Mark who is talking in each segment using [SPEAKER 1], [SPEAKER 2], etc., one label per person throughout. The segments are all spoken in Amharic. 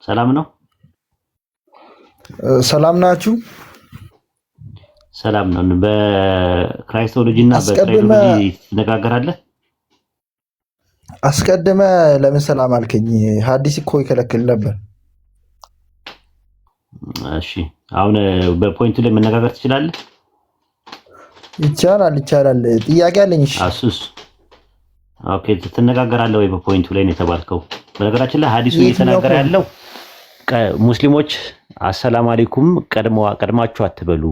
[SPEAKER 1] ሰላም ነው?
[SPEAKER 2] ሰላም ናችሁ?
[SPEAKER 1] ሰላም ነው። በ Christology እና
[SPEAKER 2] አስቀድመ
[SPEAKER 1] በ trilogy ትነጋገራለህ?
[SPEAKER 2] አስቀድመ ለምን ሰላም አልከኝ? ሐዲስ እኮ ይከለክል ነበር።
[SPEAKER 1] እሺ፣ አሁን በ point ኡ ላይ መነጋገር ትችላለህ?
[SPEAKER 2] ይቻላል ይቻላል። ጥያቄ አለኝ። እሺ።
[SPEAKER 1] አሱስ okay፣ ትነጋገራለህ ወይ በ point ኡ ላይ ነው የተባልከው። በነገራችን ላይ ሐዲሱ
[SPEAKER 2] የትኛው
[SPEAKER 1] እየተናገረ
[SPEAKER 2] point?
[SPEAKER 1] ያለው ሙስሊሞች አሰላም አለይኩም ቀድማችሁ አትበሉ፣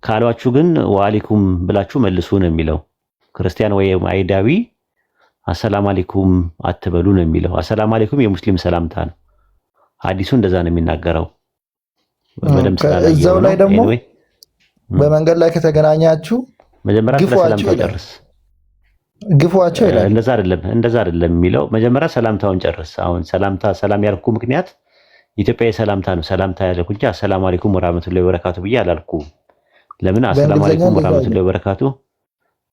[SPEAKER 1] ካሏችሁ ግን ወአለይኩም ብላችሁ መልሱ ነው የሚለው። ክርስቲያን ወይም አይሁዳዊ አሰላም አለይኩም አትበሉ ነው የሚለው። አሰላም አለይኩም የሙስሊም ሰላምታ ነው። ሐዲሱ እንደዛ ነው የሚናገረው። በደንብ
[SPEAKER 2] እዛው
[SPEAKER 1] ስላላየው
[SPEAKER 2] ላይ
[SPEAKER 1] ነው።
[SPEAKER 2] ደግሞ
[SPEAKER 1] anyway
[SPEAKER 2] በመንገድ ላይ ከተገናኛችሁ
[SPEAKER 1] መጀመሪያ ስለ
[SPEAKER 2] ግፏቸው
[SPEAKER 1] ሰላምታው
[SPEAKER 2] ይላል።
[SPEAKER 1] ጨርስ።
[SPEAKER 2] ግፏቸው ይላል።
[SPEAKER 1] እንደዛ አይደለም የሚለው። መጀመሪያ ሰላምታውን ጨርስ። አሁን ሰላምታ ሰላም ያልኩ ምክንያት ኢትዮጵያ የሰላምታ ነው። ሰላምታ ያልኩ እንጂ አሰላሙ አለይኩም ወራህመቱላሂ ወበረካቱ ብዬ አላልኩም። ለምን አሰላሙ
[SPEAKER 2] በእንግሊዝኛ
[SPEAKER 1] አለይኩም
[SPEAKER 2] እንደዛ
[SPEAKER 1] ወራህመቱላሂ
[SPEAKER 2] አይልም።
[SPEAKER 1] ወበረካቱ፣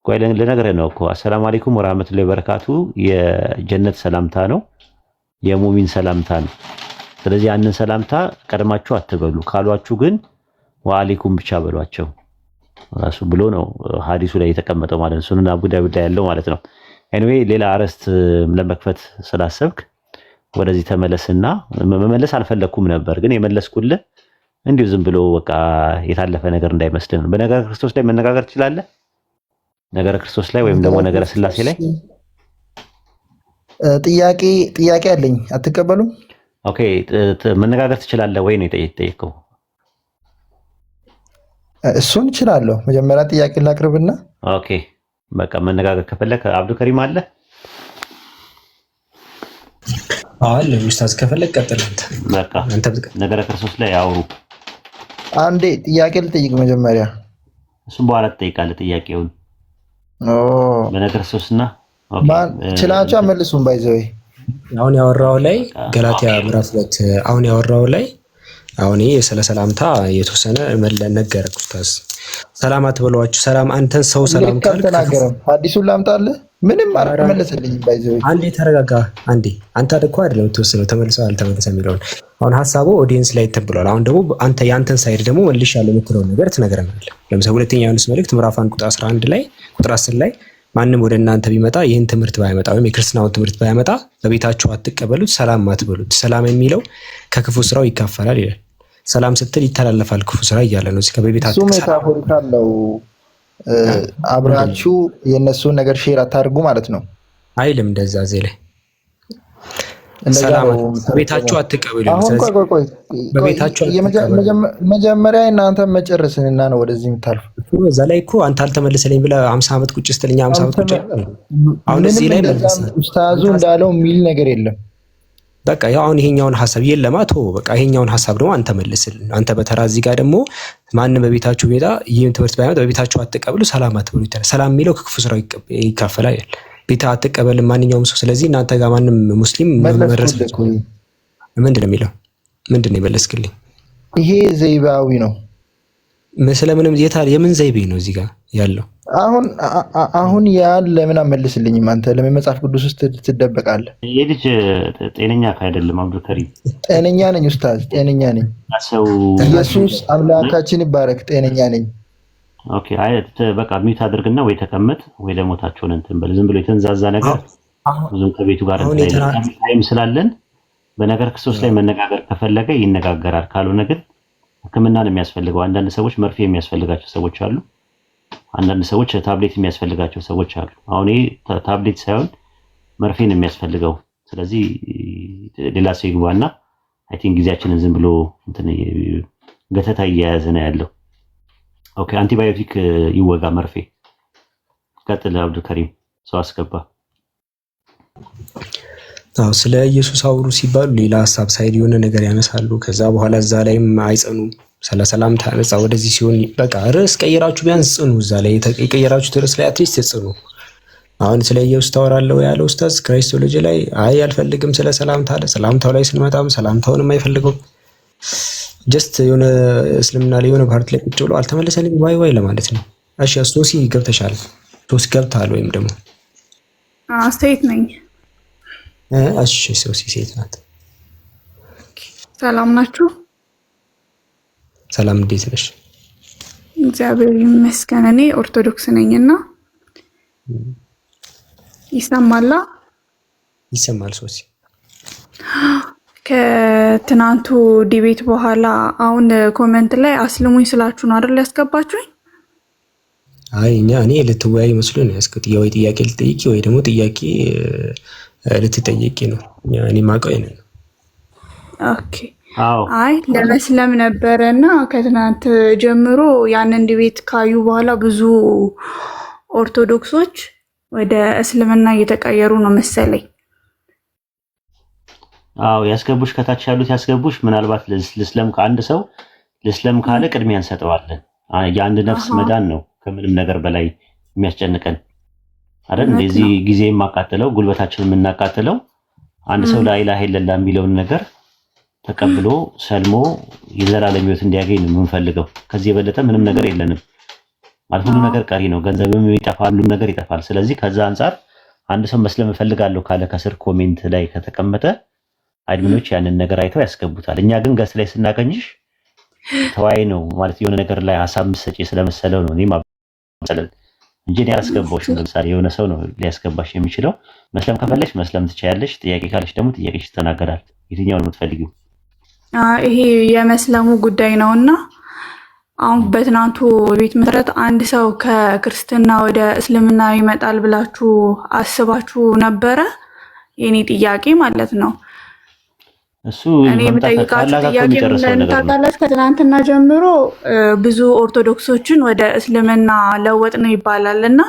[SPEAKER 1] ቆይ ልነግርህ ነው እኮ። አሰላሙ አለይኩም ወራህመቱላሂ ወበረካቱ የጀነት ሰላምታ ነው፣ የሙሚን ሰላምታ ነው። ስለዚህ ያንን ሰላምታ ቀድማችሁ አትበሉ፣ ካሏችሁ ግን ወአለይኩም ብቻ በሏቸው ራሱ ብሎ ነው ሀዲሱ ላይ የተቀመጠው ማለት ነው። ሱነን አቡ ዳውድ ላይ ያለው ማለት ነው። Anyway ሌላ አርዕስት ለመክፈት ስላሰብክ ወደዚህ ተመለስና መመለስ አልፈለግኩም ነበር፣ ግን የመለስኩልህ እንዲሁ ዝም ብሎ በቃ የታለፈ ነገር እንዳይመስልህ ነው። በነገረ ክርስቶስ ላይ መነጋገር ትችላለህ? ነገረ ክርስቶስ ላይ ወይም ደግሞ
[SPEAKER 2] ነገረ
[SPEAKER 1] ነገረ ስላሴ
[SPEAKER 2] ክርስቶስ
[SPEAKER 1] ላይ።
[SPEAKER 2] ጥያቄ አለኝ። አትቀበሉም?
[SPEAKER 1] Okay፣ መነጋገር ትችላለህ ወይ ነው የጠየቀው።
[SPEAKER 2] እሱን እችላለሁ። መጀመሪያ ጥያቄ ላቅርብና
[SPEAKER 1] Okay፣ በቃ መነጋገር ከፈለክ አብዱከሪም አለ።
[SPEAKER 3] አለ ኡስታዝ፣ ከፈለግ ቀጥል አንተ።
[SPEAKER 1] በቃ
[SPEAKER 3] አንተ ብትቀጥል።
[SPEAKER 1] ነገረ ክርስቶስ ላይ አውሩ።
[SPEAKER 2] አንዴ ጥያቄ ልጠይቅ መጀመሪያ።
[SPEAKER 1] እሱም በኋላ ትጠይቃለህ ጥያቄውን
[SPEAKER 2] ኦ፣
[SPEAKER 1] በነገረ ክርስቶስና okay።
[SPEAKER 2] ማን ችላችሁ አመልሱም። By the way
[SPEAKER 3] አሁን ያወራው ላይ ገላትያ ምዕራፍ 2 አሁን ያወራው ላይ አሁን ይሄ ስለ ሰላምታ የተወሰነ ነገረ ኡስታዝ። ሰላም አትበሏችሁ። ሰላም አንተን ሰው ሰላም
[SPEAKER 2] ልክ
[SPEAKER 3] ካልክ
[SPEAKER 2] አልተናገረም። አዲሱን ላምጣልህ። ምንም አልመለሰልኝም። By the way
[SPEAKER 3] አንዴ ተረጋጋ። አንዴ አንተ እኮ አይደለም የምትወስነው ተመልሰው አልተመለሰ የሚለውን። አሁን ሀሳቡ audience ላይ እንትን ብሏል። አሁን ደግሞ አንተ የአንተን side ደግሞ መልሻለሁ የምትለውን ነገር ትነግረናለህ። ለምሳሌ ሁለተኛ ዮሐንስ መልእክት ምዕራፍ 1 ቁጥር 11 ላይ፣ ቁጥር 10 ላይ ማንም ወደ እናንተ ቢመጣ ይህን ትምህርት ባያመጣ ወይም የክርስትናውን ትምህርት ባያመጣ በቤታችሁ አትቀበሉት፣ ሰላም አትበሉት። ሰላም የሚለው ከክፉ ስራው ይካፈላል ይላል። ሰላም ስትል ይተላለፋል ክፉ ስራ እያለ ነው። እዚህ በቤት
[SPEAKER 2] እሱ metaphorical ነው። አብራችሁ የእነሱን ነገር share አታድርጉ ማለት ነው።
[SPEAKER 3] አይልም እንደዛ እዚህ ላይ።
[SPEAKER 2] እንደዛ
[SPEAKER 3] ሰላም
[SPEAKER 2] ነው።
[SPEAKER 3] በቤታችሁ አትቀበሉ።
[SPEAKER 2] አሁን ቆይ
[SPEAKER 3] ስለዚህ
[SPEAKER 2] ቆይ ቆይ
[SPEAKER 3] በቤታችሁ አትቀበሉ።
[SPEAKER 2] መጀመሪያ እናንተ መጨረስንና ነው ወደዚህ የምታልፉ።
[SPEAKER 3] እዛ ላይ እኮ አንተ አልተመለሰልኝ ብለህ 50 ዓመት ቁጭ ስትልኛ 50 ዓመት ቁጭ አሁን እዚህ
[SPEAKER 2] ምንም
[SPEAKER 3] ላይ
[SPEAKER 2] እንደዛ
[SPEAKER 3] መልሰሃል።
[SPEAKER 2] ኡስታዙ እንዳለው የሚል ነገር የለም።
[SPEAKER 3] በቃ ያው አሁን ይሄኛውን ሀሳብ የለማ ቶ በቃ ይሄኛውን ሀሳብ ደግሞ አንተ መልስልን። አንተ በተራ እዚህ ጋር ደግሞ ማንም በቤታችሁ ቤታ ይህን ትምህርት ባይመጣ በቤታችሁ አትቀበሉ፣ ሰላም አትበሉ ይላል። ሰላም የሚለው ከክፉ ስራው ይካፈላል ይላል። ቤታ አትቀበልም ማንኛውም ሰው። ስለዚህ እናንተ ጋር ማንም ሙስሊም መድረስ
[SPEAKER 2] መለስኩልህ እኮ።
[SPEAKER 3] ምንድን ነው የሚለው? ምንድን ነው የመለስክልኝ?
[SPEAKER 2] ይሄ ዘይቤያዊ ነው።
[SPEAKER 3] ስለምንም የምን ዘይቤ ነው እዚህ ጋር ያለው?
[SPEAKER 2] አሁን ያን ለምን አመልስልኝም? አንተ ለምን መጽሐፍ ቅዱስ ውስጥ ትደበቃለህ?
[SPEAKER 1] ይህ ልጅ ጤነኛ አይደለም አብዱልከሪም።
[SPEAKER 2] ጤነኛ ነኝ ኡስታዝ፣ ጤነኛ ነኝ።
[SPEAKER 1] ሰው
[SPEAKER 2] ኢየሱስ አምላካችን ይባረክ። ጤነኛ ነኝ።
[SPEAKER 1] Okay፣ አይ በቃ mute አድርግና ወይ ተቀመጥ ወይ ደግሞ ታች ሆነህ እንትን በል። ዝም ብሎ የተንዛዛ ነገር ብዙም ከቤቱ ጋር
[SPEAKER 3] አሁን
[SPEAKER 1] እንትን አይልም። Time ስላለን በነገር ክርስቶስ ላይ መነጋገር ከፈለገ ይነጋገራል። ካልሆነ ግን ሕክምና ነው የሚያስፈልገው። አንዳንድ ሰዎች መርፌ የሚያስፈልጋቸው ሰዎች አሉ። አንዳንድ ሰዎች ታብሌት የሚያስፈልጋቸው ሰዎች አሉ። አሁን ይሄ ታብሌት ሳይሆን መርፌ ነው የሚያስፈልገው። ስለዚህ ሌላ ሰው ይግባና I think ጊዜያችንን ዝም ብሎ እንትን ገተታ እየያዘ ነው ያለው። Okay፣ antibiotic ይወጋ መርፌ። ቀጥል አብዱልከሪም፣ ሰው አስገባ።
[SPEAKER 3] አዎ፣ ስለ ኢየሱስ አውሩ ሲባሉ ሌላ ሀሳብ side የሆነ ነገር ያነሳሉ። ከዛ በኋላ እዛ ላይም አይጸኑም። ስለ ሰላምታ ነጻ ወደዚህ ሲሆን በቃ ርዕስ ቀይራችሁ ቢያንስ ጽኑ። እዛ ላይ የቀየራችሁት ርዕስ ላይ at least ጽኑ። አሁን ስለ ኢየሱስ ታወራለህ ያለው ኡስታዝ Christology ላይ አይ አልፈልግም ስለ ሰላምታ አለ። ሰላምታው ላይ ስንመጣም ሰላምታውንም አይፈልገውም። Just የሆነ እስልምና ላይ የሆነ part ላይ ቁጭ ብሎ አልተመለሰልኝ ዋይ ዋይ ለማለት ነው። እሺ ሶሲ ገብተሻል፣ ሶሲ ገብተሃል ወይም ደግሞ
[SPEAKER 4] ሴት ነኝ።
[SPEAKER 3] እሺ ሶሲ ሴት ናት።
[SPEAKER 4] ሰላም ናችሁ?
[SPEAKER 3] ሰላም፣ እንዴት ነሽ?
[SPEAKER 4] እግዚአብሔር ይመስገን። እኔ ኦርቶዶክስ ነኝና ይሰማላ?
[SPEAKER 3] ይሰማል ሶሲ።
[SPEAKER 4] ከትናንቱ debate በኋላ አሁን comment ላይ አስልሙኝ ስላችሁ ነው አይደል ያስገባችሁኝ?
[SPEAKER 3] አይ እኛ እኔ ልትወያይ መስሎ ነው ያስኩት። ወይ ጥያቄ ልትጠይቂ ወይ ደግሞ ጥያቄ ልትጠየቂ ነው። እኔ የማውቀው ይሄንን ነው።
[SPEAKER 4] Okay።
[SPEAKER 1] አዎ።
[SPEAKER 4] አይ ለመስለም ነበረ እና ከትናንት ጀምሮ ያንን debate ካዩ በኋላ ብዙ ኦርቶዶክሶች ወደ እስልምና እየተቀየሩ ነው መሰለኝ።
[SPEAKER 1] አዎ፣ ያስገቡሽ ከታች ያሉት ያስገቡሽ። ምናልባት ልስለም ከአንድ ሰው ልስለም ካለ ቅድሚያ እንሰጠዋለን። የአንድ ነፍስ መዳን ነው ከምንም ነገር በላይ የሚያስጨንቀን አይደል?
[SPEAKER 4] እውነት
[SPEAKER 1] እንደዚህ
[SPEAKER 4] ነው።
[SPEAKER 1] ጊዜ የማቃጥለው ጉልበታችን የምናቃጥለው አንድ ሰው ላኢላሃ ኢለላህ የሚለውን ነገር ተቀብሎ ሰልሞ የዘላለም ሕይወት እንዲያገኝ ነው የምንፈልገው። ከዚህ የበለጠ ምንም ነገር የለንም። ማለት ሁሉ ነገር ቀሪ ነው። ገንዘብም ይጠፋል፣ ሁሉም ነገር ይጠፋል። ስለዚህ ከዛ አንጻር አንድ ሰው መስለም እፈልጋለሁ ካለ ከስር comment ላይ ከተቀመጠ admin ኦች ያንን ነገር አይተው ያስገቡታል። እኛ ግን guest ላይ ስናገኝሽ ተወያይ ነው ማለት የሆነ ነገር ላይ ሀሳብ ምሰጪ ስለመሰለው ነው እኔም መሰለን እንጂ እኔ አላስገባሁሽም። ለምሳሌ የሆነ ሰው ነው ሊያስገባሽ የሚችለው። መስለም ከፈለሽ መስለም ትችያለሽ። ጥያቄ ካለሽ ደግሞ ጥያቄሽ ይስተናገዳል። የትኛውን የምትፈልጊው?
[SPEAKER 4] ይሄ የመስለሙ ጉዳይ ነው እና አሁን በትናንቱ ቤት መሰረት አንድ ሰው ከክርስትና ወደ እስልምና ይመጣል ብላችሁ አስባችሁ ነበረ? የኔ ጥያቄ ማለት ነው።
[SPEAKER 1] እሱ
[SPEAKER 4] እኔ
[SPEAKER 1] መምጣት
[SPEAKER 4] የምጠይቃችሁ
[SPEAKER 1] ካላህ ጋር እኮ
[SPEAKER 4] ጥያቄ ምን
[SPEAKER 1] የሚጨርሰው
[SPEAKER 4] እንደሆነ
[SPEAKER 1] ነገር ነው።
[SPEAKER 4] ታውቃላችሁ? ከትናንትና ጀምሮ ብዙ ኦርቶዶክሶችን ወደ እስልምና ለወጥ ነው ይባላል እና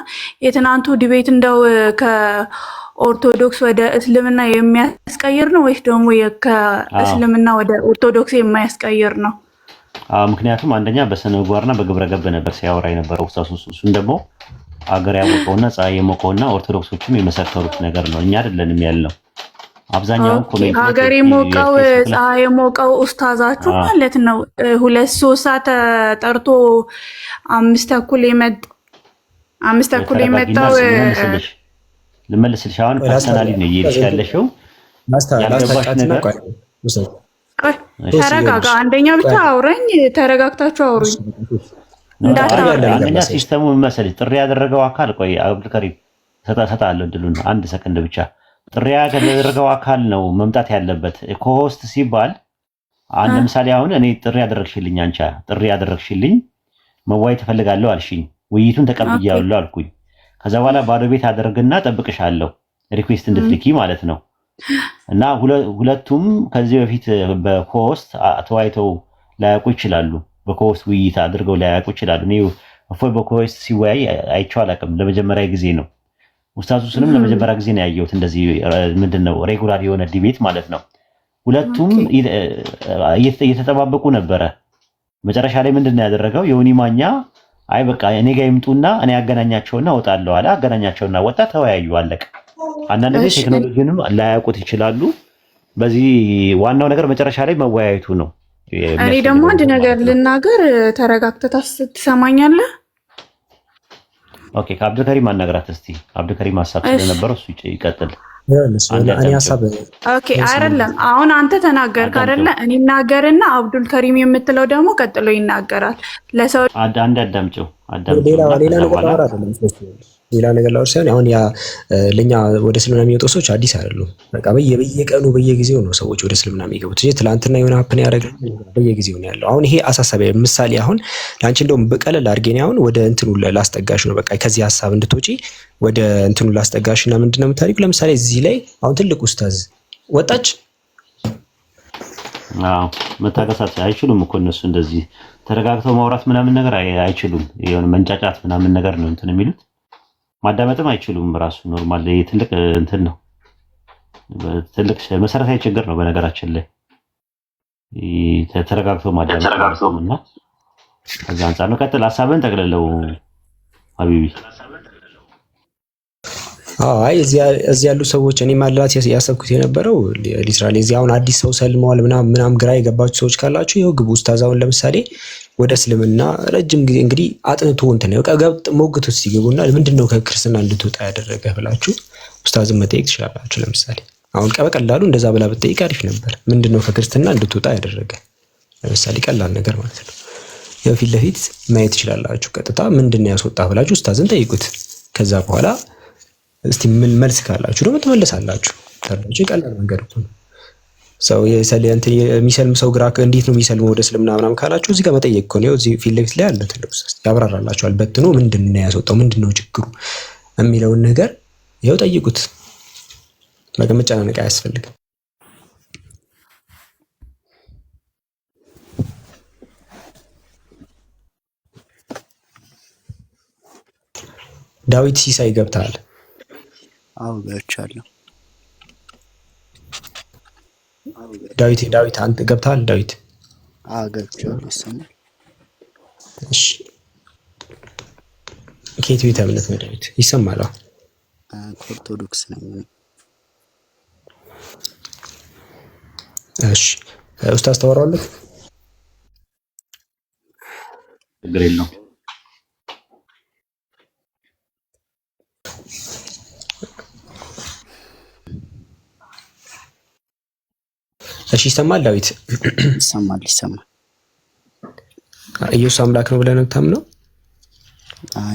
[SPEAKER 4] የትናንቱ debate እንደው ከኦርቶዶክስ ወደ እስልምና የሚያስቀይር ነው ወይስ ደግሞ ከእስልምና ወደ ኦርቶዶክስ የማያስቀይር ነው?
[SPEAKER 1] አዎ፣ ምክንያቱም አንደኛ በስነ ምግባርና በግብረ ገብ ነበር ሲያወራ የነበረው ኡስታዝ። እሱን ደግሞ አገር ያወቀውና ፀሐይ የሞቀውና ኦርቶዶክሶችም የመሰከሩት ነገር ነው። እኛ አይደለንም ያልነው። አብዛኛውን
[SPEAKER 4] Okay፣
[SPEAKER 1] comment ላይ
[SPEAKER 4] ሀገር የሞቀው
[SPEAKER 1] የፌስቡክ ላይ
[SPEAKER 4] ፀሐይ የሞቀው ኡስታዛችሁ ማለት ነው። 2-3 ሰዓት ተጠርቶ 5:30 የመጣ 5:30
[SPEAKER 1] ተረጋጊና
[SPEAKER 4] የመጣው
[SPEAKER 1] ልመልስልሽ ልመልስልሽ። አሁን personally ነው እየሄድሽ ያለሽው ያልገባሽ
[SPEAKER 3] ላስታጫትና
[SPEAKER 1] ነገር
[SPEAKER 3] ቆይ ውሰድ።
[SPEAKER 4] ቆይ
[SPEAKER 1] እሺ፣
[SPEAKER 4] ተረጋጋ። አንደኛ ብቻ አውረኝ፣ ተረጋግታችሁ አውሩኝ፣
[SPEAKER 1] No፣
[SPEAKER 4] እንዳታወራ።
[SPEAKER 3] ያለ ነገር
[SPEAKER 1] አንደኛ
[SPEAKER 3] መሰለኝ።
[SPEAKER 1] system ኡ ምን መሰለሽ፣ ጥሪ ያደረገው አካል ቆይ አብዱልከሪም እሰጥሃለሁ እድሉን አንድ ሰከንድ ብቻ። ጥሪ ያደረገው አካል ነው መምጣት ያለበት። Co-host ሲባል አንድ ለምሳሌ አሁን እኔ ጥሪ ያደረግሽልኝ አንቻ ጥሪ ያደረግሽልኝ መዋየት እፈልጋለሁ አልሽኝ። ውይይቱን ተቀብያለሁ አልኩኝ። ከዛ በኋላ ባዶ ቤት አደርግና ጠብቅሻለሁ request እንድትልኪ ማለት ነው። እና ሁለቱም ከዚህ በፊት በ co-host ተወያይተው ላያውቁ ይችላሉ። በ co-host ውይይት አድርገው ላያውቁ ይችላሉ። እኔ እፎይ በ co-host ሲወያይ አይቼው አላውቅም። ለመጀመሪያ ጊዜ ነው። ኡስታዙ ስንም ለመጀመሪያ ጊዜ ነው ያየሁት። እንደዚህ ምንድን ነው regular የሆነ debate ማለት ነው። ሁለቱም እየተጠባበቁ ነበረ። መጨረሻ ላይ ምንድን ነው ያደረገው? ዮኒ ማኛ አይ በቃ እኔ ጋር ይምጡና እኔ አገናኛቸውና እወጣለሁ አለ። አገናኛቸውና ወጣ፣ ተወያዩ፣ አለቀ። አንዳንድ ጊዜ ቴክኖሎጂንም ላያውቁት ይችላሉ። በዚህ ዋናው ነገር መጨረሻ ላይ መወያየቱ ነው
[SPEAKER 4] እኔ ደግሞ
[SPEAKER 1] የሚያስፈልገው
[SPEAKER 4] አንድ ነገር
[SPEAKER 1] ማለት ነው።
[SPEAKER 4] ልናገር፣ ተረጋግተህ ትሰማኛለህ?
[SPEAKER 1] Okay፣ ከአብዱልከሪም አናግራት እስቲ። አብዱልከሪም ሀሳብ ስለነበረው እሱ ይቀጥል። አንድ
[SPEAKER 3] እኔ
[SPEAKER 1] አዳምጪው።
[SPEAKER 3] ሀሳብ
[SPEAKER 4] Okay፣ አይደለም አሁን አንተ ተናገርክ አይደለ?
[SPEAKER 1] አዳምጪው።
[SPEAKER 4] እኔ እናገርና አብዱል ከሪም የምትለው ደግሞ ቀጥሎ ይናገራል። ለሰው
[SPEAKER 1] አንድ አዳምጪው አዳምጪው
[SPEAKER 3] ሌላ
[SPEAKER 1] እና
[SPEAKER 3] ሌላ
[SPEAKER 1] ከዛ
[SPEAKER 3] ነገር
[SPEAKER 1] በኋላ
[SPEAKER 3] ላወራ አይደለም። ሌላ ነገር ላወራ ሳይሆን አሁን ያ ለኛ ወደ እስልምና የሚወጡ ሰዎች አዲስ አይደሉም። በቃ በየቀኑ በየጊዜው ነው ሰዎች ወደ እስልምና የሚገቡት እንጂ ትላንትና የሆነ happen ያደረገ በየጊዜው ነው ያለው። አሁን ይሄ አሳሳቢ ምሳሌ አሁን ለአንቺ እንደውም በቀለል አድርጌ እኔ አሁን ወደ እንትኑ ላስጠጋሽ ነው። በቃ ከዚህ ሀሳብ እንድትወጪ ወደ እንትኑ ላስጠጋሽ እና ምንድነው የምታደርጊው? ለምሳሌ እዚህ ላይ አሁን ትልቅ ኡስታዝ ወጣች።
[SPEAKER 1] አዎ፣ መታገስ አይችሉም እኮ እነሱ እንደዚህ ተረጋግተው ማውራት ምናምን ነገር አይችሉም። የሆነ መንጫጫት ምናምን ነገር ነው እንትን የሚሉት፣ ማዳመጥም አይችሉም። ራሱ normal ትልቅ እንትን ነው፣ ትልቅ መሰረታዊ ችግር ነው። በነገራችን ላይ ተረጋግተው ማዳመጥ ማለት ነው። እና ከዛ አንጻር ነው። ቀጥል፣ ሀሳብን ጠቅልለው ሀቢቢ።
[SPEAKER 3] አይ እዚህ ያሉ ሰዎች እኔ ማላት ያሰብኩት የነበረው literally እዚህ አሁን አዲስ ሰው ሰልመዋል ምናምን ምናምን ግራ የገባችሁ ሰዎች ካላችሁ ይኸው ግቡ። ኡስታዝ አሁን ለምሳሌ ወደ እስልምና ረጅም ጊዜ እንግዲህ አጥንቶ እንትን ነው ገብጥ ሞግቱት ሲገቡና ምንድን ነው ከክርስትና እንድትወጣ ያደረገ ብላችሁ ኡስታዝን መጠየቅ ትችላላችሁ። ለምሳሌ አሁን በቀላሉ እንደዛ ብላ ብትጠይቅ አሪፍ ነበር። ምንድን ነው ከክርስትና እንድትወጣ ያደረገ? ለምሳሌ ቀላል ነገር ማለት ነው። ያው ፊት ለፊት ማየት ትችላላችሁ። ቀጥታ ምንድን ነው ያስወጣ ብላችሁ ኡስታዝን ጠይቁት። ከዛ በኋላ እስቲ ምን መልስ ካላችሁ ደግሞ ትመልሳላችሁ። ተረዳችሁ? ቀላል መንገድ እኮ ነው። ሰው የሚሰልም ሰው ግራ እንዴት ነው የሚሰልመው ወደ እስልምና ምናምን ካላችሁ እዚህ ጋር መጠየቅ እኮ ነው። እዚህ ፊት ለፊት ላይ አለ ትልቅ ኡስታዝ ያብራራላችኋል። በትኖ ምንድን ነው ያስወጣው፣ ምንድን ነው ችግሩ የሚለውን ነገር ይኸው ጠይቁት። በቃ መጨናነቅ አያስፈልግም። ዳዊት ሲሳይ ገብተሃል?
[SPEAKER 5] አዎ ገብቻለሁ።
[SPEAKER 3] ዳዊት ዳዊት አንተ ገብተሃል? ዳዊት
[SPEAKER 5] አዎ ገብቻለሁ። ይሰማል።
[SPEAKER 3] እሺ፣ ከየት ቤተ እምነት ነው ዳዊት? ይሰማል? አዎ።
[SPEAKER 5] ከኦርቶዶክስ ነኝ እኔ።
[SPEAKER 3] እሺ ኡስታዝ ታወራዋለህ?
[SPEAKER 1] ችግር የለውም።
[SPEAKER 3] እሺ ይሰማል? ዳዊት
[SPEAKER 5] ይሰማል ይሰማል።
[SPEAKER 3] ኢየሱስ አምላክ ነው ብለህ ነው የምታምነው?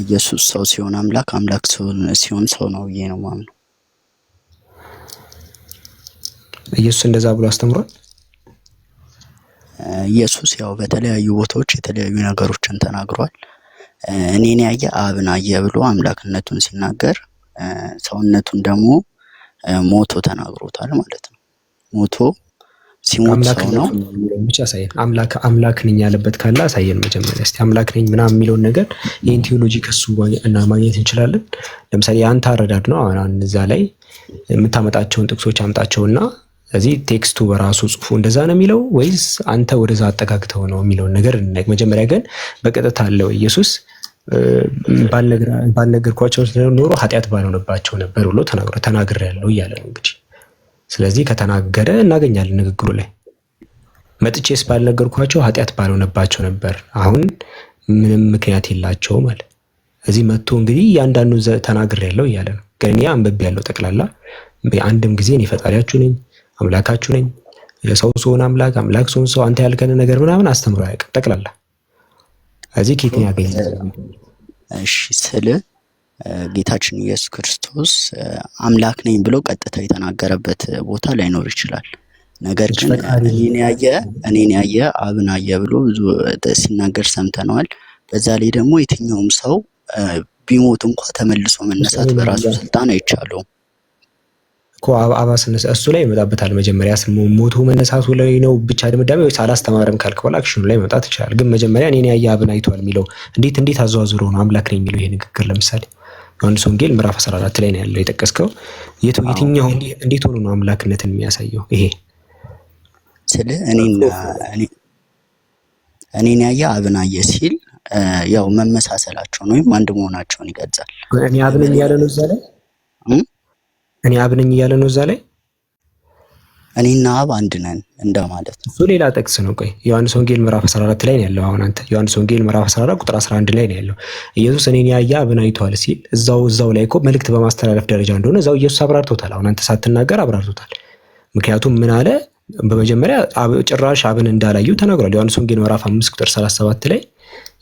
[SPEAKER 5] ኢየሱስ ሰው ሲሆን አምላክ፣ አምላክ ሲሆን ሰው ነው ብዬ ነው የማምነው።
[SPEAKER 3] ኢየሱስ እንደዛ ብሎ አስተምሯል?
[SPEAKER 5] ኢየሱስ ያው በተለያዩ ቦታዎች የተለያዩ ነገሮችን ተናግሯል። እኔን ያየ አብን አየ ብሎ አምላክነቱን ሲናገር ሰውነቱን ደግሞ ሞቶ ተናግሮታል ማለት ነው። ሞቶ ሲሞት ሰው ነው።
[SPEAKER 3] አምላክነቱን የሚለውን ብቻ አሳየን። አምላክ አምላክ ነኝ ያለበት ካለ አሳየን መጀመሪያ እስቲ። አምላክ ነኝ ምናምን የሚለውን ነገር ይህን ቴዎሎጂ ከሱ እና ማግኘት እንችላለን። ለምሳሌ የአንተ አረዳድ ነው። አሁን እዛ ላይ የምታመጣቸውን ጥቅሶች አምጣቸውና እዚህ text ኡ በራሱ ጽሁፉ እንደዛ ነው የሚለው ወይስ አንተ ወደዛ አጠጋግተው ነው የሚለውን ነገር እናይ። መጀመሪያ ግን በቀጥታ አለው ኢየሱስ ባልነገርኳቸው ኖሮ ኃጢአት ባልሆነባቸው ነበር ብሎ ተናግሬያለሁ እያለ ነው እንግዲህ። ስለዚህ ከተናገረ እናገኛለን ንግግሩ ላይ። መጥቼስ ባልነገርኳቸው ኃጢአት ባልሆነባቸው ነበር፣ አሁን ምንም ምክንያት የላቸውም አለ። እዚህ መጥቶ እንግዲህ እያንዳንዱ ተናግሬያለሁ እያለ ነው። ግን እኔ አንብቤያለሁ ጠቅላላ አንድም ጊዜ እኔ ፈጣሪያችሁ ነኝ አምላካችሁ ነኝ ሰው ስሆን አምላክ አምላክ ስሆን ሰው አንተ ያልከን ነገር ምናምን አስተምሮ አያውቅም ጠቅላላ። እዚህ ከየት ነው ያገኘው?
[SPEAKER 5] እሺ ስለ ጌታችን ኢየሱስ ክርስቶስ አምላክ ነኝ ብሎ ቀጥታ የተናገረበት ቦታ ላይኖር ይችላል። ነገር ግን እኔን ያየ እኔን ያየ አብን አየ ብሎ ብዙ ሲናገር ሰምተነዋል። በዛ ላይ ደግሞ የትኛውም ሰው ቢሞት እንኳ ተመልሶ መነሳት በራሱ ስልጣን አይቻለውም
[SPEAKER 3] እኮ አባ ስነሳ እሱ ላይ ይመጣበታል። መጀመሪያ ሞቶ መነሳቱ ላይ ነው ብቻ ድምዳሜ ወይስ አላስተማረም ካልክ በኋላ action ኑ ላይ መምጣት ይችላል። ግን መጀመሪያ እኔን ያየ አብን አይቷል የሚለው እንዴት እንዴት አዘዋዝሮ ነው አምላክ ነኝ የሚለው ይሄ ንግግር? ለምሳሌ ዮሐንስ ወንጌል ምዕራፍ 14 ላይ ነው ያለው የጠቀስከው። የትኛው እንዴት ሆኖ ነው አምላክነትን የሚያሳየው ይሄ?
[SPEAKER 5] ስለ እኔን ያየ አብን አየ ሲል ያው መመሳሰላቸውን ወይም አንድ መሆናቸውን ይገልጻል።
[SPEAKER 3] እኔ አብ ነኝ እያለ ነው እዛ ላይ። እኔ አብ ነኝ እያለ ነው እዛ ላይ።
[SPEAKER 5] እኔና አብ አንድ ነን እንደማለት ነው።
[SPEAKER 3] እሱ ሌላ ጥቅስ ነው። ቆይ ዮሐንስ ወንጌል ምዕራፍ 14 ላይ ነው ያለው። አሁን አንተ ዮሐንስ ወንጌል ምዕራፍ 14 ቁጥር 11 ላይ ነው ያለው። ኢየሱስ እኔን ያየ አብን አይቷል ሲል እዛው እዛው ላይ እኮ መልእክት በማስተላለፍ ደረጃ እንደሆነ እዛው ኢየሱስ አብራርቶታል። አሁን አንተ ሳትናገር አብራርቶታል። ምክንያቱም ምን አለ? በመጀመሪያ ጭራሽ አብን እንዳላዩ ተናግሯል። ዮሐንስ ወንጌል ምዕራፍ 5 ቁጥር 37 ላይ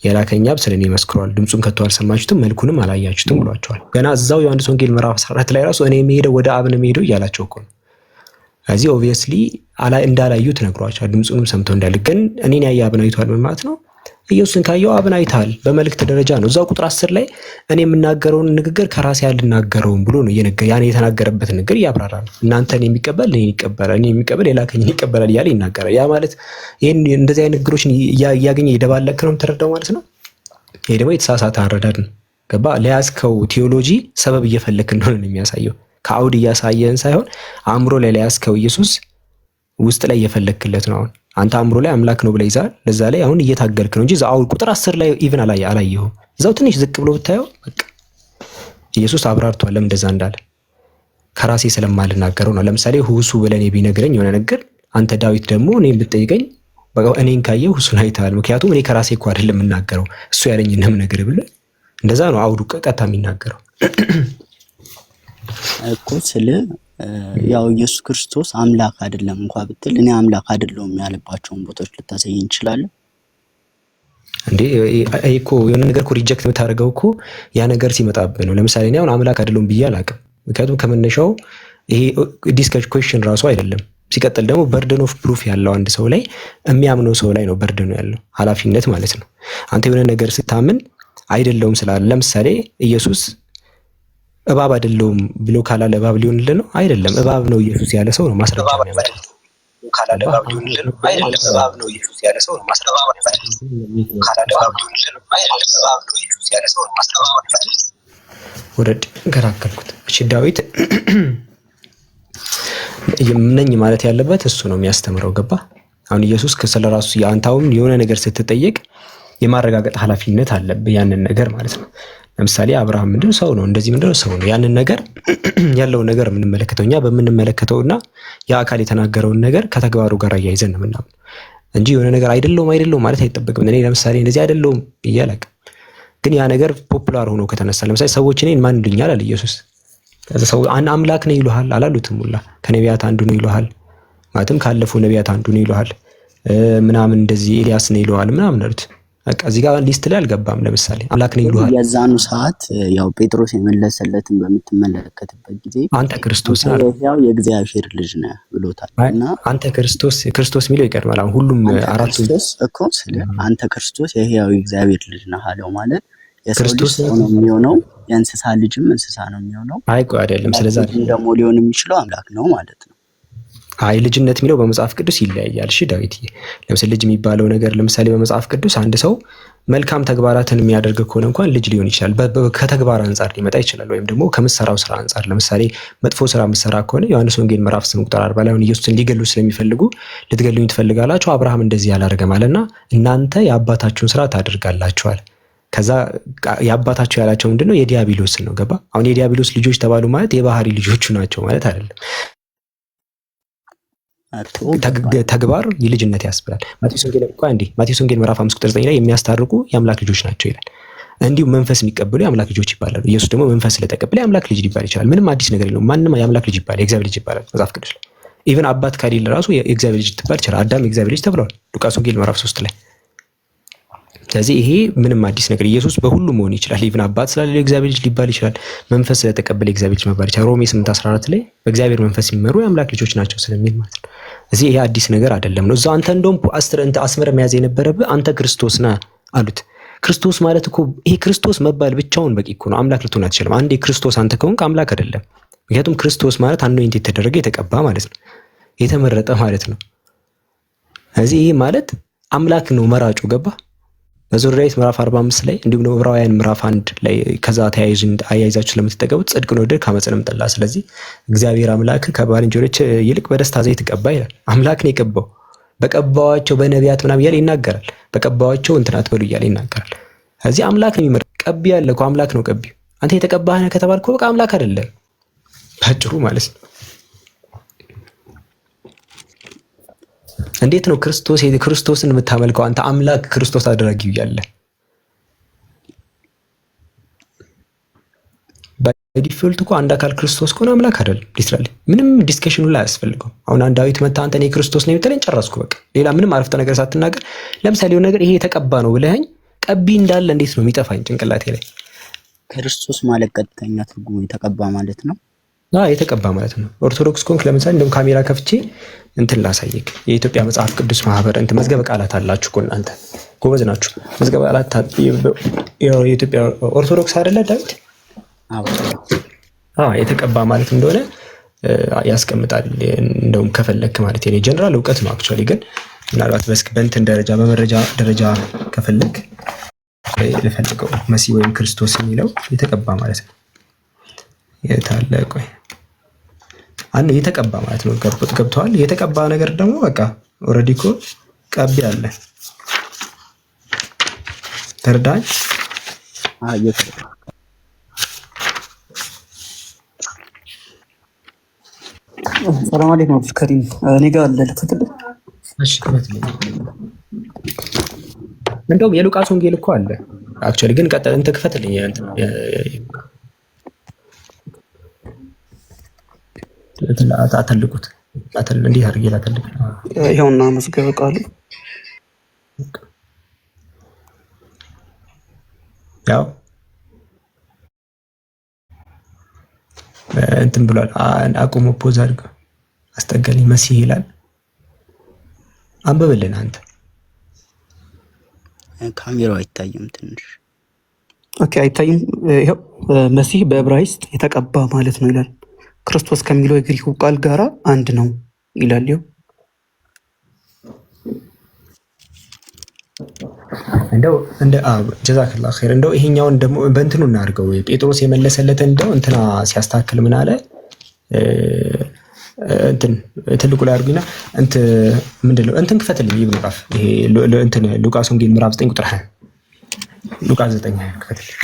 [SPEAKER 3] የላከኝ አብ ስለ እኔ መስክሯል፣ ድምፁን ከቶ አልሰማችሁትም፣ መልኩንም አላያችሁትም ብሏቸዋል። ገና እዛው ዮሐንስ ወንጌል ምዕራፍ 14 ላይ ራሱ እኔ የምሄደው ወደ አብ ነው የምሄደው እያላቸው እኮ ነው። እዚህ obviously እንዳላዩት ነግሯቸዋል። ድምፁንም ሰምተው እንዳለ ግን እኔን ያየ አብን አይቷል ምን ማለት ነው? ኢየሱስን ካየው አብን አይተሃል በመልእክት ደረጃ ነው። እዛው ቁጥር 10 ላይ እኔ የምናገረውን ንግግር ከራሴ አልናገረውም ብሎ ነው እየነገረ ያን የተናገረበት ንግግር እያብራራ ነው። እናንተን የሚቀበል እኔን ይቀበላል፣ እኔን የሚቀበል የላከኝን ይቀበላል እያለ ይናገራል። ያ ማለት ይሄን እንደዚህ አይነት ንግግሮችን እያገኘ እየደባለቅክ ነው የምትረዳው ማለት ነው። ይሄ ደግሞ የተሳሳተ አረዳድ ነው። ገባ? ለያዝከው ቴዎሎጂ ሰበብ እየፈለክ እንደሆነ ነው የሚያሳየው። ከአውድ እያሳየህን ሳይሆን አእምሮ ላይ ለያዝከው ኢየሱስ ውስጥ ላይ እየፈለክለት ነው። አሁን አንተ አእምሮ ላይ አምላክ ነው ብለህ ይዘሃል። ለዛ ላይ አሁን እየታገልክ ነው እንጂ እዛው አውድ ቁጥር 10 ላይ even አላየኸውም። እዛው ትንሽ ዝቅ ብሎ ብታየው በቃ ኢየሱስ አብራርቷል ለምን እንደዛ እንዳለ። ከራሴ ስለማልናገረው ነው። ለምሳሌ ሁሱ ብለህ ቢነግረኝ የሆነ ነገር አንተ ዳዊት ደግሞ እኔን ብትጠይቀኝ በቃ እኔን ካየህ ሁሱን አይተሃል። ምክንያቱም እኔ ከራሴ እኮ አይደለም የምናገረው እሱ ያለኝን ነው የምነግርህ ብለህ እንደዛ ነው አውዱ ቀጥታ የሚናገረው
[SPEAKER 5] እኮ ስለ ያው ኢየሱስ ክርስቶስ አምላክ አይደለም እንኳ ብትል እኔ አምላክ አይደለሁም ያለባቸውን ቦታዎች ልታሳየኝ እንችላለን?
[SPEAKER 3] እንዴ ይሄ እኮ የሆነ ነገር እኮ reject የምታደርገው እኮ ያ ነገር ሲመጣብህ ነው። ለምሳሌ እኔ አሁን አምላክ አይደለሁም ብዬ አላውቅም። ምክንያቱም ከመነሻው ይሄ discussion question ራሱ አይደለም። ሲቀጥል ደግሞ burden of proof ያለው አንድ ሰው ላይ፣ የሚያምነው ሰው ላይ ነው burden ኡ ያለው ኃላፊነት ማለት ነው። አንተ የሆነ ነገር ስታምን አይደለውም ስላለ፣ ለምሳሌ ኢየሱስ እባብ አይደለውም ብሎ ካላለ እባብ ሊሆንልህ ነው? አይደለም። እባብ ነው ኢየሱስ ያለ ሰው ነው ማስረጃ የሚያመጣው። ካላለ እባብ ሊሆንልህ ነው? አይደለም። እባብ ነው ኢየሱስ ያለ ሰው ነው ማስረጃ የሚያመጣው። ካላለ እባብ ሊሆንልህ ነው? አይደለም። እባብ ነው ኢየሱስ ያለ ሰው ነው ማስረጃ የሚያመጣው። ውረድ፣ ገላገልኩት። እሺ ዳዊት ነኝ ማለት ያለበት እሱ ነው የሚያስተምረው። ገባ? አሁን ኢየሱስ ስለ ራሱ አንተ አሁን የሆነ ነገር ስትጠየቅ የማረጋገጥ ኃላፊነት አለብህ ያንን ነገር ማለት ነው። ለምሳሌ አብርሃም ምንድነው? ሰው ነው። እንደዚህ ምንድነው? ሰው ነው። ያንን ነገር ያለውን ነገር የምንመለከተው እኛ በምንመለከተውና ያ አካል የተናገረውን ነገር ከተግባሩ ጋር አያይዘን ነው የምናምነው እንጂ የሆነ ነገር አይደለውም አይደለውም ማለት አይጠበቅም። እኔ ለምሳሌ እንደዚህ አይደለውም ብዬ አላውቅም። ግን ያ ነገር popular ሆኖ ከተነሳ፣ ለምሳሌ ሰዎች እኔን ማን ይሉኛል አለ ኢየሱስ። ከዛ ሰው አንድ አምላክ ነው ይሉሃል አላሉትም ሁላ፣ ከነቢያት አንዱ ነው ይሉሃል፣ ማለትም ካለፉ ነቢያት አንዱ ነው ይሉሃል፣ ምናምን እንደዚህ ኤልያስ ነው ይሉሃል ምናምን አሉት። በቃ እዚህ ጋር list ላይ አልገባም። ለምሳሌ አምላክ ነው ይሉሃል።
[SPEAKER 5] የዛኑ ሰዓት ያው ጴጥሮስ የመለሰለትን በምትመለከትበት ጊዜ
[SPEAKER 3] አንተ ክርስቶስ
[SPEAKER 5] አንተ የሕያው የእግዚአብሔር ልጅ ነህ ብሎታል። እና
[SPEAKER 3] አንተ ክርስቶስ፣ ክርስቶስ የሚለው ይቀድማል። አሁን ሁሉም
[SPEAKER 5] አንተ
[SPEAKER 3] አራቱ
[SPEAKER 5] ክርስቶስ እኮ ስለ አንተ ክርስቶስ የሕያው የእግዚአብሔር ልጅ ነህ አለው ማለት የሰው ልጅ
[SPEAKER 3] ክርስቶስ
[SPEAKER 5] ሰው ነው የሚሆነው፣ የእንስሳ ልጅም እንስሳ ነው የሚሆነው።
[SPEAKER 3] አይ ቆይ አይደለም።
[SPEAKER 5] አምላክ
[SPEAKER 3] ስለዛ
[SPEAKER 5] ልጅም ደግሞ ሊሆን የሚችለው አምላክ ነው ማለት ነው።
[SPEAKER 3] አይ ልጅነት የሚለው በመጽሐፍ ቅዱስ ይለያያል። እሺ ዳዊትዬ፣ ለምሳሌ ልጅ የሚባለው ነገር ለምሳሌ በመጽሐፍ ቅዱስ አንድ ሰው መልካም ተግባራትን የሚያደርግ ከሆነ እንኳን ልጅ ሊሆን ይችላል። ከተግባር አንጻር ሊመጣ ይችላል። ወይም ደግሞ ከምሰራው ስራ አንጻር፣ ለምሳሌ መጥፎ ስራ የምሰራ ከሆነ ዮሐንስ ወንጌል ምዕራፍ 8 ቁጥር 40 ላይ አሁን ኢየሱስን ሊገሉ ስለሚፈልጉ ልትገሉኝ ትፈልጋላችሁ፣ አብርሃም እንደዚህ ያላደረገም አለና እናንተ የአባታችሁን ስራ ታደርጋላችኋል። ከዛ የአባታቸው ያላቸው ምንድነው? የዲያብሎስን ነው። ገባ? አሁን የዲያብሎስ ልጆች ተባሉ ማለት የባህሪ ልጆቹ ናቸው ማለት አይደለም።
[SPEAKER 5] እኮ ገባኝ።
[SPEAKER 3] ተግባር የልጅነት ያስብላል። ማቴዎስ ወንጌል፣ ቆይ አንዴ፣ ማቴዎስ ወንጌል ምዕራፍ 5 ቁጥር 9 ላይ የሚያስታርቁ የአምላክ ልጆች ናቸው ይላል። እንዲሁም መንፈስ የሚቀበሉ የአምላክ ልጆች ይባላሉ። ኢየሱስ ደግሞ መንፈስ ስለተቀበለ የአምላክ ልጅ ሊባል ይችላል። ምንም አዲስ ነገር የለውም። ማንም የአምላክ ልጅ ይባላል፣ የእግዚአብሔር ልጅ ይባላል መጽሐፍ ቅዱስ ላይ። Even አባት ከሌለ ራሱ የእግዚአብሔር ልጅ ትባል ይችላል። አዳም የእግዚአብሔር ልጅ ተብለዋል ሉቃስ ወንጌል ምዕራፍ 3 ላይ። ስለዚህ ይሄ ምንም አዲስ ነገር፣ ኢየሱስ በሁሉም መሆን ይችላል። Even አባት ስላለ የእግዚአብሔር ልጅ ሊባል ይችላል። መንፈስ ስለተቀበለ የእግዚአብሔር ልጅ መባል ይችላል። ሮሜ 8 14 ላይ በእግዚአብሔር መንፈስ የሚመሩ የአምላክ ልጆች ናቸው ስለሚል ማለት ነው። እዚህ ይሄ አዲስ ነገር አይደለም ነው። እዛው አንተ እንደውም አስምረ መያዝ የነበረብህ አንተ ክርስቶስ ነህ አሉት። ክርስቶስ ማለት እኮ ይሄ ክርስቶስ መባል ብቻውን በቂ እኮ ነው። አምላክ ልትሆን አትችልም። አንዴ ክርስቶስ አንተ ከሆንክ አምላክ አይደለም። ምክንያቱም ክርስቶስ ማለት anoint የተደረገ፣ የተቀባ ማለት ነው፣ የተመረጠ ማለት ነው። ስለዚህ ይሄ ማለት አምላክ ነው መራጩ፣ ገባ? መዝሙረ ዳዊት ምዕራፍ 45 ላይ እንዲሁም ደግሞ ዕብራውያን ምዕራፍ 1 ላይ ከዛ ተያይዙ አያይዛችሁ ስለምትጠቀሙት ጽድቅን ወደድክ ዓመፅንም ጠላህ። ስለዚህ እግዚአብሔር አምላክ ከባልንጀሮች ይልቅ በደስታ ዘይት ቀባ ይላል። አምላክ ነው የቀባው። በቀባዋቸው በነቢያት ምናምን እያለ ይናገራል። በቀባዋቸው እንትን አትበሉ እያለ ይናገራል። እዚህ አምላክ ነው የሚመርጥ። ቀቢ ያለ እኮ አምላክ ነው ቀቢው። አንተ የተቀባህ ነህ ከተባልክ በቃ አምላክ አይደለም ባጭሩ ማለት ነው። እንዴት ነው ክርስቶስ ክርስቶስን የምታመልከው አንተ አምላክ ክርስቶስ አድራጊው እያለ? By default እኮ አንድ አካል ክርስቶስ ከሆነ አምላክ አይደለም። Literally ምንም discussion ኡ ላይ አያስፈልገው። አሁን አንድ ዳዊት መታ አንተ እኔ ክርስቶስ ነኝ ብትለኝ ጨረስኩ በቃ። ሌላ ምንም አረፍተ ነገር ሳትናገር ለምሳሌ የሆነ ነገር ይሄ የተቀባ ነው ብለኸኝ ቀቢ እንዳለ እንዴት ነው የሚጠፋኝ ጭንቅላቴ ላይ?
[SPEAKER 5] ክርስቶስ ማለት ቀጥተኛ ትርጉሙ የተቀባ ማለት ነው።
[SPEAKER 3] አዎ የተቀባ ማለት ነው። ኦርቶዶክስ ኮንክ ለምሳሌ እንደውም ካሜራ ከፍቼ እንትን ላሳይክ። የኢትዮጵያ መጽሐፍ ቅዱስ ማህበር እንትን መዝገበ ቃላት አላችሁ እኮ፣ እናንተ ጎበዝ ናችሁ። መዝገበ ቃላት የኢትዮጵያ ኦርቶዶክስ አይደለ ዳዊት?
[SPEAKER 5] አዎ።
[SPEAKER 3] አዎ የተቀባ ማለት እንደሆነ ያስቀምጣል። እንደውም ከፈለክ ማለት የኔ ጀነራል እውቀት ነው actually፣ ግን ምናልባት በእንትን ደረጃ በመረጃ ደረጃ ከፈለክ ልፈልገው፣ መሲህ ወይም ክርስቶስ የሚለው የተቀባ ማለት ነው። የታለ? ቆይ አንድ የተቀባ ማለት ነው። ገብተዋል። የተቀባ ነገር ደግሞ በቃ already እኮ ቀቢ አለ። ተረዳኝ?
[SPEAKER 5] አዎ እየተረዳሁ።
[SPEAKER 6] ሰላም አለይኩም አብዱልከሪም፣ እኔ ጋር አለ፣ ልክፈትልህ?
[SPEAKER 3] እሺ ክፈትልኝ። እንደውም የሉቃስ ወንጌል እኮ አለ actually፣ ግን ቀጥል፣ እንትን ክፈትልኝ። እንትን አተልቁት። እንዴት አድርጌ ላተልቅ?
[SPEAKER 6] ይኸውና መዝገበ ቃሉ።
[SPEAKER 3] ያው እንትን ብሏል። አቁሞ pause አድርገው አስጠጋልኝ። መሲህ ይላል። አንብብልን አንተ።
[SPEAKER 5] ካሜራው አይታይም ትንሽ።
[SPEAKER 6] Okay፣ አይታይም። ይኸው መሲህ በዕብራይስጥ የተቀባ ማለት ነው ይላል። ክርስቶስ ከሚለው የግሪኩ ቃል ጋራ አንድ ነው ይላል። ይኸው
[SPEAKER 3] እንደው እንደ ጀዛክላ ኸይር። እንደው ይሄኛውን ደግሞ በእንትኑ እናድርገው። ጴጥሮስ የመለሰለትን እንደው እንትና ሲያስተካክል ምን አለ? እንትን ትልቁ ላይ አድርጉና እንት ምንድን ነው እንትን ክፈትልኝ። ይብኑ ቃፍ ይሄ እንትን ሉቃስ ወንጌል ምዕራፍ 9 ቁጥር 20፣ ሉቃስ 9 20 ክፈትልኝ።